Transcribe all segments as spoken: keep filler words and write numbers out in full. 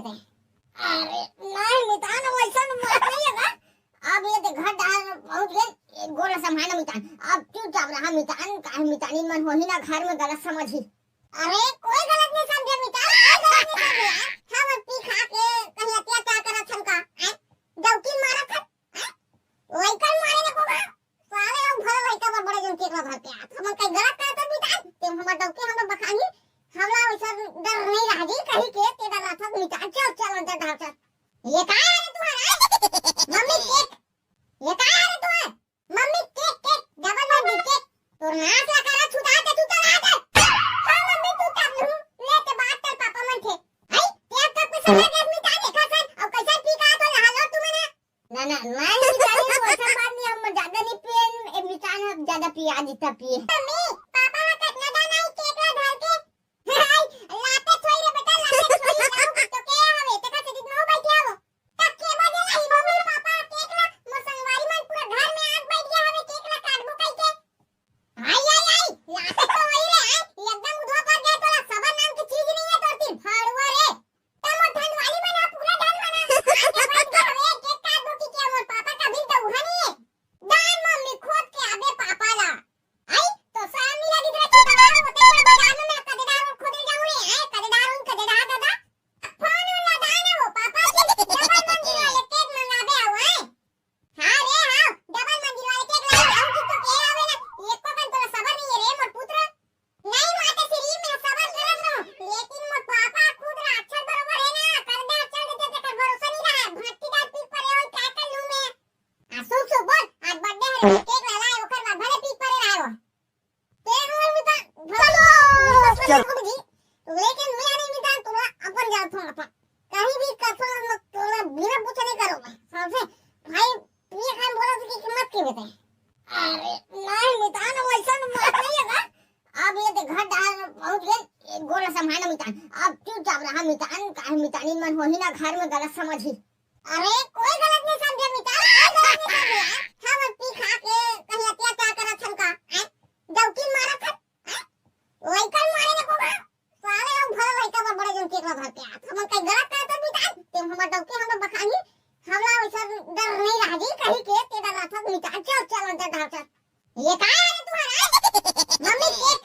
अरे नहीं मितान, वैसन बात नहीं है गा। अब ये देख घर डाहर पहुंच गए, ये गोड़ संभाल मितान। अब चुपचाप रहा मितान, काहे मितानी मन होही ना घर में गलत समझी। अरे कोई गलत नहीं समझे मितान, कोई गलत नहीं समझे यार। हम पी खा के कहीं अतिया क्या करत हम का? हैं? डौकी मारत हन? हैं? लइका मारे ने को बा? साले हम भले लइका बड़ बड़े जन केकला धर के आत। हमन कहीं गलत करत हन मितान, ते हमर डौकी हमर बखानी, हमला वैसा डर नहीं रह जी, कहीं के ते डर रहत मितान। चल, चल, अंदर डाल, चल। ये का है रे तुम्हारा? Mummy cake. ये का है रे तुम्हारा? Mummy cake, cake, double mummy cake. तोर नाक ला करा छुटा के तू चला दे। हाँ मम्मी, तू तब लू। ले ते बात कर पापा मन थे। आई, ते अब तक कुछ समझ गए मितान, देखा सन, और कैसे पी का तो लहा लो तुमने। ना, ना, मैं नहीं जाने, वो अच्छा बात नहीं, हम ज्यादा नहीं पिए, ए, मितान हम ज्यादा पिया, जितना पिए। मम्मी, पापा हा कतना दाना ही केक ला धर के। हाय, लाते छोई रे बेटा, लाते छोई, लाओ, तो के हवे, ते का से दिन में बैठे हवो। तब के बजे ला ही मम्मी पापा केक ला, मोर संगवारी मन पूरा घर में आग बैठ गया हवे, केक ला काटबो कहि के। आई, आई, आई, लाते तो वही रे, आई, एकदम उधवा पर गए, तोला सबर नाम की चीज नहीं है तोर तीर, फाड़ुआ रे। तमो धनवाली मन ह पूरा धन मन ह आके बन के हवे, एक एक काट दो कि क्या मोर पापा का बिल तो उहा नहीं है। दान मम्मी खोद के आबे पापा ला। आई तो सामने लगी रहे तो बाहर होते हुए बाजार में मैं कदेदार और खोदे जाऊं रे, आए कदेदार उन कदेदार दादा। फोन उन ला दान वो पापा जी डबल मंजिल वाले केक मंगाबे आओ आए। हाँ रे, हाँ, डबल मंजिल वाले केक लाई, हम की तो के आवे ना, एको कन तोला सबर नहीं है रे, मोर पुत्र। नहीं माता श्री, मैं सबर करत रहूं, लेकिन मोर पापा खुद राक्षस बरोबर है ना, कर दे चल देते ते कर भरोसा नहीं रहा, भट्टी डाल पी पड़े हो, क्या कर लूं मैं? आ, सुन, सुन, बोल, आज बर्थडे है, केक ला लाए, ओकर बाद भले पी पड़े रहे हो। ते हमर मितान, भले चलो। चल। जी, लेकिन मैं नहीं मितान, तोला अपन जान फोन अपन। कहीं भी कसम हम तोला बिना पूछे नहीं करो मैं। सबसे भाई, ये खान बोला था कि कीमत की बताए। अरे, नहीं मितान, वैसा तो बात नहीं है ना। अब ये देख घर डाहर पहुंच गए, ये गोड़ संभाल मितान। अब चुपचाप रहा मितान, काहे मितानी मन होही ना घर में गलत समझी। अरे कोई गलत नहीं समझे मितान, कोई गलत नहीं समझे यार। हम पी खा के कहीं अतिया क्या करत हम का? हैं? डौकी मारत हन? हैं? लइका मारे ने को बा? साले हम भले लइका बड़ बड़े जन केकला धर के आत। हमन कहीं गलत करत हन मितान, ते हमर डौकी हमर बखानी, हमला वैसा डर नहीं रह जी, कहीं के ते डर रहत मितान। चल, चल, अंदर डाल, चल। ये का है रे तुम्हारा? Mummy cake.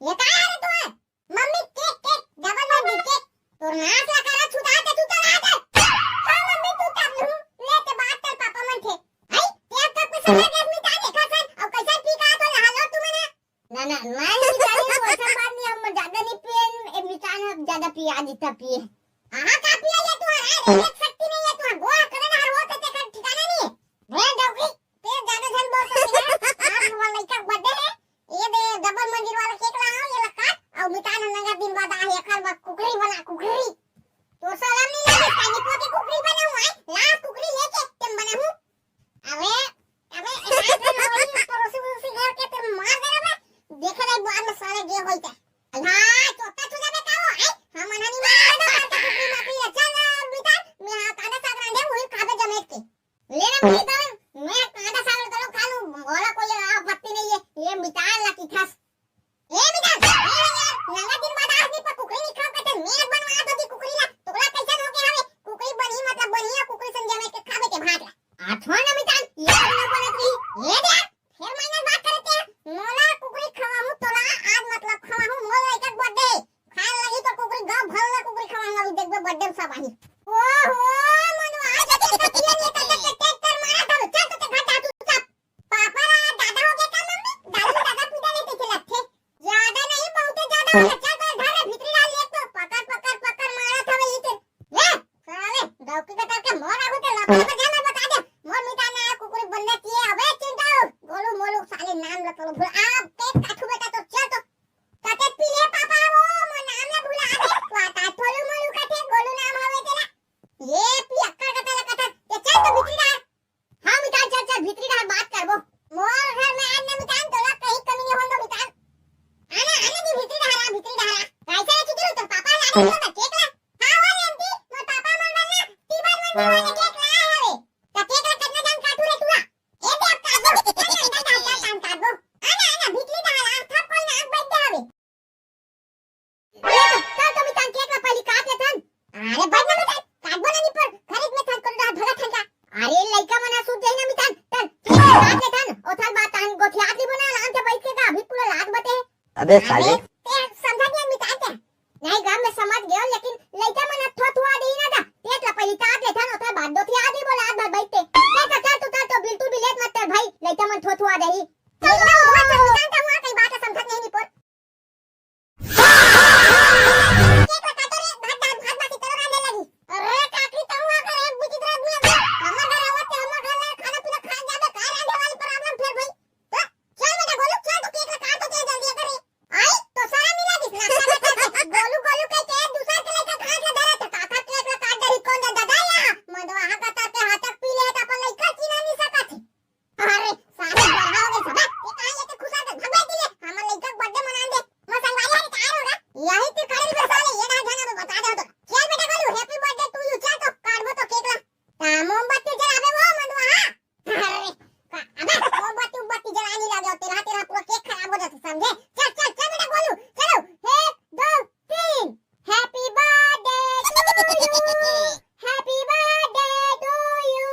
ये का है रे तुम्हारा? Mummy cake, cake, double mummy cake. तोर नाक ला करा छुटा के तू चला दे। हाँ मम्मी, तू तब लू, ले ते बात कर पापा मन थे। आई, ते अब तक कुछ समझ गए मितान, देखा सन, और कैसे पी का तो लहा लो तुमने। ना, ना, मैं नहीं जाने, वो अच्छा बात नहीं, हम ज्यादा नहीं पिए, ए मितान हम ज्यादा पिया, जितना पिए। आहा, का पिया ये तुम्हारा? रे, एक शक्ति नहीं है तुम्हारा, गोला करे ना, हर वो ते कर ठिकाना नहीं है। रे डौकी, ते ज्यादा झन बोल सकते हैं। आज हमारा लड़का का बर्थडे है, ये दे डबल मंजिल वाला केक लाओ, ये ला काट, और मितान नंगा दिन बाद आ, एकर बाद कुकरी बना, कुकरी। तो सलाम नहीं लगे, कानी को के कुकरी बना हुआ है, लास्ट कुकरी लेके तुम बना हूँ। अबे, अबे, रात में लोरी परोसी उसी घर के तुम मार दे रहे, देखे नहीं बाद में साले जे होई ते। हाँ, चोट्टा चुदा में का हो, आई, हम अनहनी मार दो, मार के कुकरी मार के, चल, मितान, मैं हाँ, कांदा साग रांधे, वही खाबे जमेट के। ले ना, मैं तो, मैं कांदा साग तो खा लूं, बोला कोई आपत्ति नहीं है, ये मितान ला की खास। ए मितान, ए यार, नंगा दिन बाद आज नहीं पर कुकरी नहीं खाओ कहते, मैं बनवा दो दी कुकरी ला, तोला कैसन हो गया हवे, कुकरी बनी मतलब बनी है, कुकरी संग जमेट के खाबे के भात ला। आ छोड़ ना मितान, ये सब ना बनत रही। ये दे, फिर माइनस बात करते हैं। मोला कुकरी खवाहूं तोला, आज मतलब खवाहूं, मोर लइका के बर्थडे। खाए लगी तो कुकरी गांव भर ला कुकरी खवाहूं, अभी देखबे बर्थडे में सब आही। ओहो, मनुआ, आज के कपिया ने कते के ट्रैक्टर मारा था, चल तो घर जा तू सब। पापा ला दादा हो गया का मम्मी? दादू दादा पूजा नहीं कैसे लगते? ज्यादा नहीं, बहुत ज्यादा हो गया। चल तो घर में भीतरी डाल ले तो, पकड़, पकड़, पकड़ मारा था वही से। ले, साले, डौकी का करके मोर आगू ते लपड़ा बजा ना बता दे। मोर मितान ना कुकुर बनना चाहिए। अबे चिंता हो। गोलू मोलू साले नाम ला तो भूल। आ, पेट काटू बेटा तो चल तो। कते पीले पापा वो, मोर नाम ला भुला दे। वाता थोलू मोलू कथे गोलू नाम हवे तेला। ये पियक्कड़ कथा ला कथा। ये चल तो भीतरी डाल। हाँ मितान, चल, चल, भीतरी डाहर बात करबो। मोर घर में आज ना मितान, तोला कहीं कमी नहीं होन दो मितान। आना, आना जी, भीतरी डाहर आ, भीतरी डाहर आ। कैसे रे चिकरू, तोर पापा लाने तो केक ला। हाँ, वो लेंती, मोर पापा मन बर ना, तीबर मन वाला केक लाए हवे। तो केक ला कितना दान काटू रे तोला? ए दे अब काटबो, चल, चल, चल, चल, चल, काटबो। आना, आना, भीतरी डाहर आ, सब कोई ना आग बैठ हवे। चल तो मितान केक ला पहली काट लेथन। अरे बैठ ना अबे साले। ते समझा नहीं आदमी ताते। नहीं गांव में समझ गयो, लेकिन लइका मन थोथुआ दे ना दा। पेट ला पहली ताप ले थन, ओकर बाद दो थिया दे बोला, आज भर बैठते। ते तो चल तू, चल तो बिल्कुल भी लेट मत कर भाई, लइका मन थोथुआ दे ही। तो ये बात हुआ, चल, दुकान का हुआ, कहीं बात समझत नहीं निपोर। केक ला काटो रे, भात डाल, भात बासी चलो रांधे लगी। अरे काकी, तू आ कर एक बुची तरह दुनिया में। हमर घर आवत ते, हमर घर ला खाना पीना खा जाबे, का रांधे वाली प्रॉब्लम फिर भाई? तो चल बेटा गोलू, चल तो केक ला काट तो दे जल्दी करे। आई तो सारा मिला दिस ना। गोलू गोलू के के दूसर के लइका के हाथ ला धरा, तो काका केक ला काट दे, कौन दे दादा या? मदवा हा का ताते हाथ तक पी ले, तो अपन लइका चिन्हा नहीं सकत। अरे सारे बड़ा हो गए सब। ये कहां लेके खुश आते? भगवान के लिए हमर लइका के बर्थडे मनान दे। मैं संगवारी हरी तैयार होगा। यही ते खड़े में साले, ये ना जाना तो बता दे तो। चल बेटा Golu, happy birthday to you, चल तो काटबो तो केक ला। ता मोमबत्ती जलाबे वो मदवा हा। अरे का, अबे मोमबत्ती उमबत्ती जलानी लगे, तेरा तेरा पूरा केक खराब हो जाता समझे। चल चल चल बेटा गोलू, चलो, एक दो तीन। Happy birthday to you, happy birthday to you,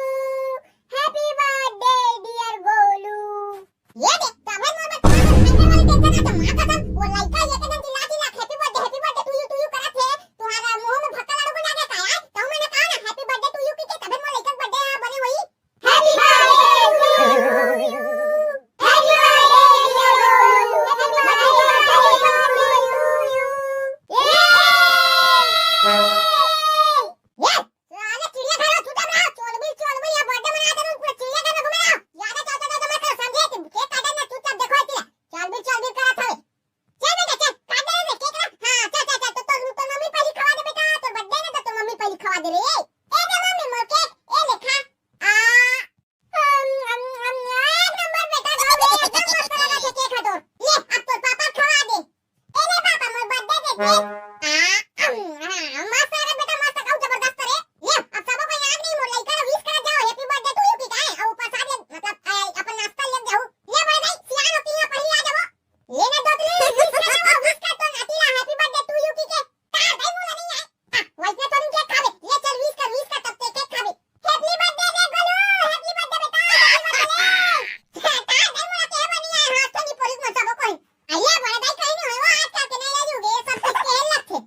happy birthday dear Golu. ये देख, तभे मोर बर तुम्हारे खाने वाली टेंशन आता, माँ कसम, वो लइका ये के दिन चिल्ला चिल्ला happy birthday, happy birthday to you, to you करत हे, तुम्हारा मुंह में भक्का लाडू बना के खाया, तो मैंने कहा ना happy birthday to you की, के तभे मोर लइका के बर्थडे बने वही। Happy birthday to you, happy birthday dear Golu, happy birthday to you। ये साले चिड़िया घर में चुपचाप रहो, चोलबिल, चोलबिल, ये बर्थडे मनाते रहो, पूरा चिड़िया घर में घूमे रहो। ज्यादा चाचा चाचा मत करो, समझे? तुम केक काटना, चुपचाप देखो इधर। चोलबिल, चोलबिल करा था। चल बेटा, चल, काट दे रे केक ना। हाँ, चल, चल, चल, तो, तो, तो मम्मी पहली खवा दे बेटा, तो बर्थडे ना, तो मम्मी पहली खवा दे रे। ए, ए दे मम्मी, मोर केक, ए ले खा। आ, अम, अम, अम, एक नंबर बेटा, दो रे, एकदम मस्त लगा थे केक हा तोर। ले, अब तोर पापा खवा दे। ए ले पापा, मोर बर्थडे के केक। आ, अम, हाँ, मस्त लगा बेटा, मस्त, खाऊ जबरदस्त रे। ले, अब सबो कोई आग नहीं, मोर लइका ला wish कर जाओ, happy birthday to you की काहे? अब ऊपर साथ ले, मतलब, ए, अपन नाश्ता ले जाओ। ले बड़े भाई, सियान होती है, पहली आ जाओ। ले ना दो तीन wish कर जाओ, wish कर तो नाती ला, happy birthday to you की के। का भाई मोला नहीं आए? हाँ, वैसे तो नहीं केक खावे। ले चल wish कर, wish कर तब ते केक खावे। Happy birthday रे गोलू, happy birthday बेटा, happy birthday। का भाई मोला के बनी आए, हाँ, तो नहीं पोरी मन सबो कोई। आइए बड़े भाई कहीं नहीं होए, वो आजकल के नए युग है, सब कुछ खेल लगते।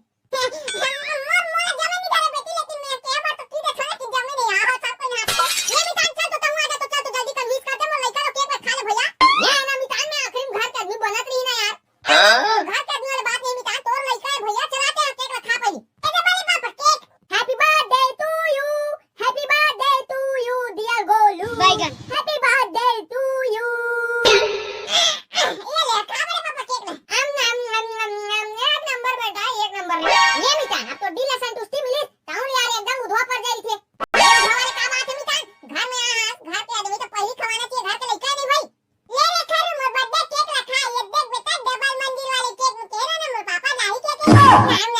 मोर मोला जमे नहीं धरे बेटी, लेकिन मैं के बार तो की देखा कि जमे नहीं, हाँ, हाँ, सब कोई हाथ को। ये भी काम चल तो तंग आ जा तो चल तो जल्दी कर wish कर दे, मोर लइका लो केक खा ले भैया। ये ना मितान में आखिरी में घर के आदमी बनत रही ना यार। हाँ? घर के आदमी वाला बात नहीं मितान, तोर लइका है भैया, चलाते हैं केक रखा पहली। ए दे बड़े papa cake. Happy birthday to you, happy birthday to you dear Golu. बैगन। Happy birthday to you। ये ले, खा बड़े पापा केक ले। अम, अम, अम, अम, अम, एक नंबर बेटा, एक नंबर। ये मितान, अब तो दिल ला संतुष्टि मिली। ताऊ यार एकदम उधवा पड़ जाई थे। ये उधवा वाले का बात है मितान? घर में आ, घर के आदमी तो पहली खवाना चाहिए, घर के लइका नहीं भाई। ये रे खरू, मोर बर्थडे केक रखा है, ये देख बेटा, डबल मंजिल वाले केक में कह रहा ना, मोर पापा लाही केक है। नाम